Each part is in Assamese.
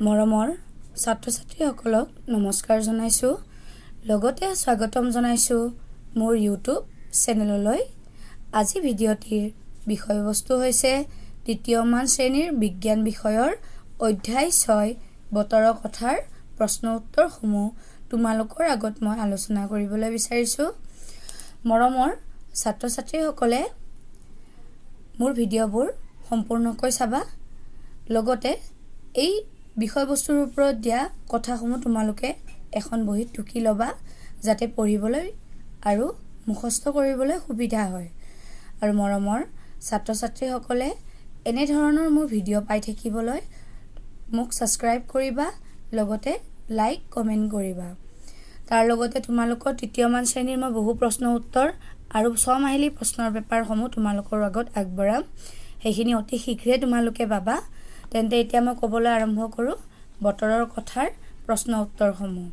মৰমৰ ছাত্ৰ ছাত্ৰীসকলক নমস্কাৰ জনাইছোঁ, লগতে স্বাগতম জনাইছোঁ মোৰ ইউটিউব চেনেললৈ। আজি ভিডিঅ'টিৰ বিষয়বস্তু হৈছে তৃতীয়মান শ্ৰেণীৰ বিজ্ঞান বিষয়ৰ অধ্যায় 6 বতৰৰ কথাৰ প্ৰশ্ন উত্তৰসমূহ তোমালোকৰ আগত মই আলোচনা কৰিবলৈ বিচাৰিছোঁ। মৰমৰ ছাত্ৰ ছাত্ৰীসকলে মোৰ ভিডিঅ'বোৰ সম্পূৰ্ণকৈ চাবা, লগতে এই বিষয়বস্তুৰ ওপৰত দিয়া কথাসমূহ তোমালোকে এখন বহীত টুকি ল'বা, যাতে পঢ়িবলৈ আৰু মুখস্থ কৰিবলৈ সুবিধা হয়। আৰু মৰমৰ ছাত্ৰ ছাত্ৰীসকলে এনেধৰণৰ মোৰ ভিডিঅ' পাই থাকিবলৈ মোক ছাবস্ক্ৰাইব কৰিবা, লগতে লাইক কমেণ্ট কৰিবা। তাৰ লগতে তোমালোকৰ তৃতীয়মান শ্ৰেণীৰ মই বহু প্ৰশ্ন উত্তৰ আৰু ছমাহিলী প্ৰশ্নৰ পেপাৰসমূহ তোমালোকৰ আগত আগবঢ়াম, সেইখিনি অতি শীঘ্ৰে তোমালোকে পাবা। তেন্তে এতিয়া মই ক'বলৈ আৰম্ভ কৰোঁ বতৰৰ কথাৰ প্ৰশ্ন উত্তৰসমূহ।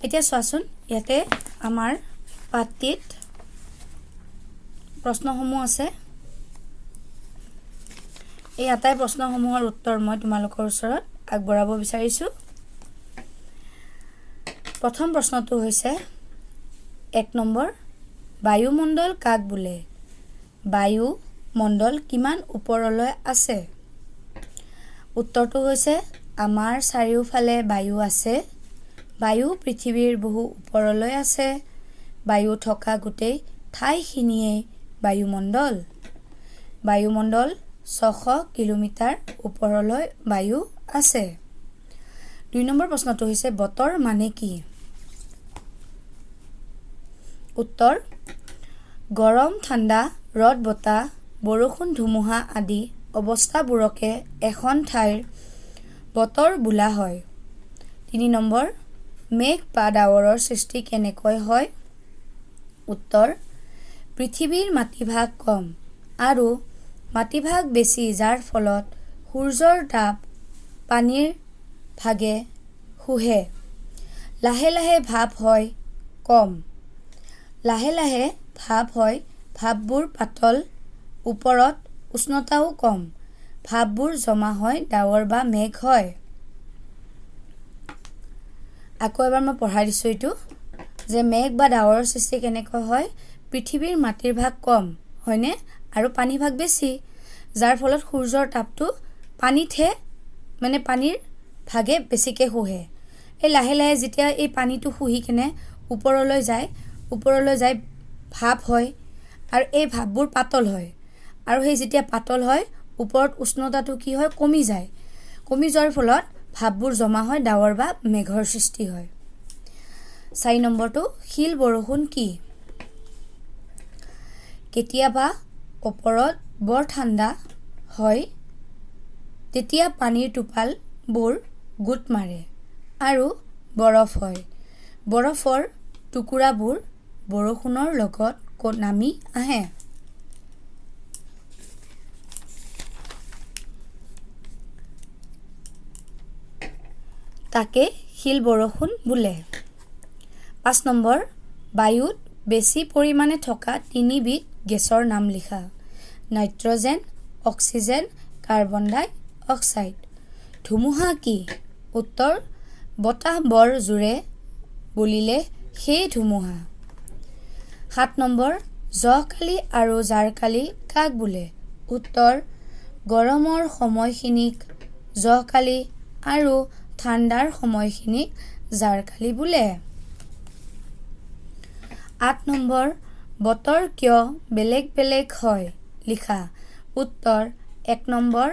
এতিয়া চোৱাচোন, ইয়াতে আমাৰ পাঠটিত প্ৰশ্নসমূহ আছে। এই আটাই প্ৰশ্নসমূহৰ উত্তৰ মই তোমালোকৰ ওচৰত আগবঢ়াব বিচাৰিছোঁ। প্ৰথম প্ৰশ্নটো হৈছে 1 নম্বৰ, বায়ুমণ্ডল কাক বোলে? বায়ুমণ্ডল কিমান ওপৰলৈ আছে? উত্তৰটো হৈছে আমাৰ চাৰিওফালে বায়ু আছে। বায়ু পৃথিৱীৰ বহু ওপৰলৈ আছে। বায়ু থকা গোটেই ঠাইখিনিয়েই বায়ুমণ্ডল। বায়ুমণ্ডল 600 কিলোমিটাৰ ওপৰলৈ বায়ু আছে। 2 নম্বৰ প্ৰশ্নটো হৈছে বতৰ মানে কি? উত্তৰ, গৰম, ঠাণ্ডা, ৰ'দ, বতাহ, বৰষুণ, ধুমুহা আদি অৱস্থাবোৰকে এখন ঠাইৰ বতৰ বোলা হয়। 3 নম্বৰ, মেঘ বা ডাৱৰৰ সৃষ্টি কেনেকৈ হয়? উত্তৰ, পৃথিৱীৰ মাটিভাগ কম আৰু মাটিভাগ বেছি, যাৰ ফলত সূৰ্যৰ তাপ পানীৰ ভাগে শুহে। লাহে লাহে ভাপ হয় কম। লাহে লাহে ভাপ হয়, ভাপবোৰ পাতল, ওপৰত উষ্ণতাও কম, ভাপবোৰ জমা হয়, ডাৱৰ বা মেঘ হয়। আকৌ এবাৰ মই পঢ়াই দিছোঁ এইটো, যে মেঘ বা ডাৱৰৰ সৃষ্টি কেনেকৈ হয়। পৃথিৱীৰ মাটিৰ ভাগ কম হয়নে, আৰু পানীৰ ভাগ বেছি, যাৰ ফলত সূৰ্যৰ তাপটো পানীতহে, মানে পানীৰ ভাগে বেছিকৈ শুহে। এই লাহে লাহে যেতিয়া এই পানীটো শুহি কেনে ওপৰলৈ যায়, ওপৰলৈ যাই ভাপ হয়, আৰু এই ভাপবোৰ পাতল হয়, আৰু সেই যেতিয়া পাতল হয় ওপৰত উষ্ণতাটো কি হয়, কমি যায়। কমি যোৱাৰ ফলত ভাপবোৰ জমা হয়, ডাৱৰ বা মেঘৰ সৃষ্টি হয়। 4 নম্বৰটো, শিল বৰষুণ কি? কেতিয়াবা ওপৰত বৰ ঠাণ্ডা হয়, তেতিয়া পানীৰ টোপালবোৰ গোট মাৰে আৰু বৰফ হয়। বৰফৰ টুকুৰাবোৰ বৰষুণৰ লগত নামি আহে। তাকে শিল বৰষুণ বোলে। 5 নম্বৰ, বায়ুত বেছি পৰিমাণে থকা তিনিবিধ গেছৰ নাম লিখা। নাইট্ৰজেন, অক্সিজেন, কাৰ্বন ডাই অক্সাইড। ধুমুহা কি? উত্তৰ, বতাহ বৰ জোৰে বলিলে সেই ধুমুহা। 7 নম্বৰ, জহকালি আৰু জাৰকালি কাক বোলে? উত্তৰ, গৰমৰ সময়খিনিক জহকালি আৰু ঠাণ্ডাৰ সময়খিনিক জাৰকালি বোলে। 8 নম্বৰ, বতৰ কিয় বেলেগ বেলেগ হয় লিখা। উত্তৰ, 1 নম্বৰ,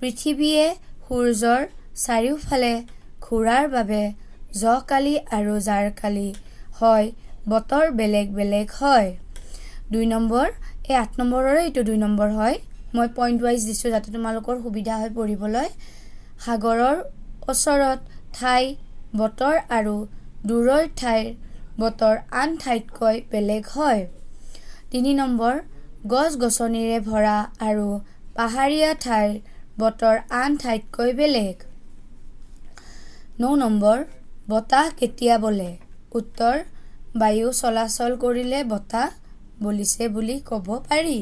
পৃথিৱীয়ে সূৰ্যৰ চাৰিওফালে ঘূৰাৰ বাবে জহকালি আৰু জাৰকালি হয়, বতৰ বেলেগ বেলেগ হয়। 2 নম্বৰ, এই 8 নম্বৰৰে এইটো 2 নম্বৰ হয়, মই পইণ্ট ৱাইজ দিছোঁ যাতে তোমালোকৰ সুবিধা হয় পঢ়িবলৈ। সাগৰৰ ওচৰত ঠাই বতৰ আৰু দূৰৈৰ ঠাইৰ বতৰ আন ঠাইতকৈ বেলেগ হয়। 3 নম্বৰ, গছ গছনিৰে ভৰা আৰু পাহাৰীয়া ঠাইৰ বতৰ আন ঠাইতকৈ বেলেগ। 9 নম্বৰ, বতাহ কেতিয়া বলে? উত্তৰ, বায়ু চলাচল কৰিলে বতাহ বলিছে বুলি ক'ব পাৰি।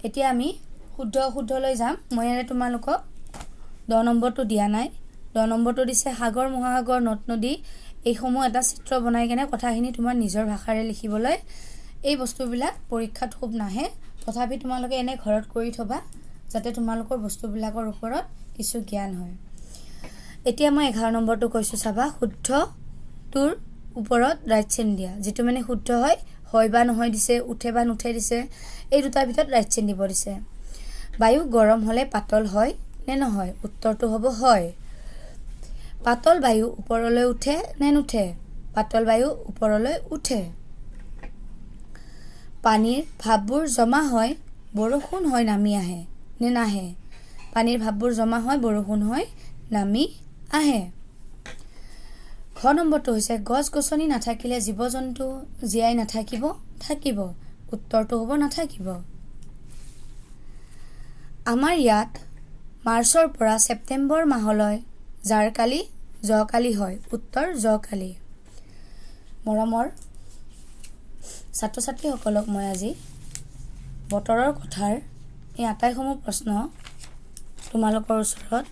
এতিয়া আমি শুদ্ধ অশুদ্ধলৈ যাম। মই ইয়াতে তোমালোকক 10 নম্বৰটো দিয়া নাই। 10 নম্বৰটো দিছে সাগৰ, মহাসাগৰ, নদ নদী এইসমূহ এটা চিত্ৰ বনাই কেনে কথাখিনি তোমাৰ নিজৰ ভাষাৰে লিখিবলৈ। এই বস্তুবিলাক পৰীক্ষাত খুব নাহে, তথাপি তোমালোকে এনে ঘৰত কৰি থ'বা, যাতে তোমালোকৰ বস্তুবিলাকৰ ওপৰত কিছু জ্ঞান হয়। এতিয়া মই 11 নম্বৰটো কৈছোঁ, চাবা। শুদ্ধটোৰ ওপৰত ৰাইট চিন দিয়া। যিটো মানে শুদ্ধ হয়, হয় বা নহয় দিছে, উঠে বা নুঠে দিছে, এই দুটাৰ ভিতৰত ৰাইট চিন দিব দিছে। বায়ু গৰম হ'লে পাতল হয় নে নহয়? উত্তৰটো হ'ব হয়। পাতল বায়ু ওপৰলৈ উঠে নে নুঠে? পাতল বায়ু ওপৰলৈ উঠে। পানীৰ ভাপবোৰ জমা হয় বৰষুণ হৈ নামি আহে নে নাহে? পানীৰ ভাপবোৰ জমা হৈ বৰষুণ হৈ নামি আহে। ঘ নম্বৰটো হৈছে গছ গছনি নাথাকিলে জীৱ জন্তু জীয়াই নাথাকিব, থাকিব। উত্তৰটো হ'ব নাথাকিব। আমাৰ ইয়াত মাৰ্চৰ পৰা ছেপ্টেম্বৰ মাহলৈ জাৰকালি, জহকালি হয়। উত্তৰ জহকালি। মৰমৰ ছাত্ৰ ছাত্ৰীসকলক মই আজি বতৰৰ কথাৰ এই আটাইসমূহ প্ৰশ্ন তোমালোকৰ ওচৰত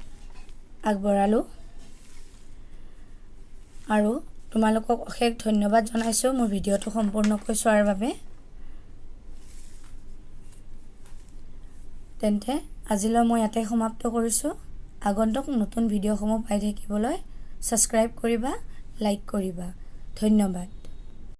আগবঢ়ালোঁ আৰু তোমালোকক অশেষ ধন্যবাদ জনাইছোঁ মোৰ ভিডিঅ'টো সম্পূৰ্ণকৈ চোৱাৰ বাবে। তেন্তে আজিলৈ মই ইয়াতে সমাপ্ত কৰিছোঁ। আগন্তুক নতুন ভিডিঅ'সমূহ পাই থাকিবলৈ ছাবস্ক্ৰাইব কৰিবা, লাইক কৰিবা। ধন্যবাদ।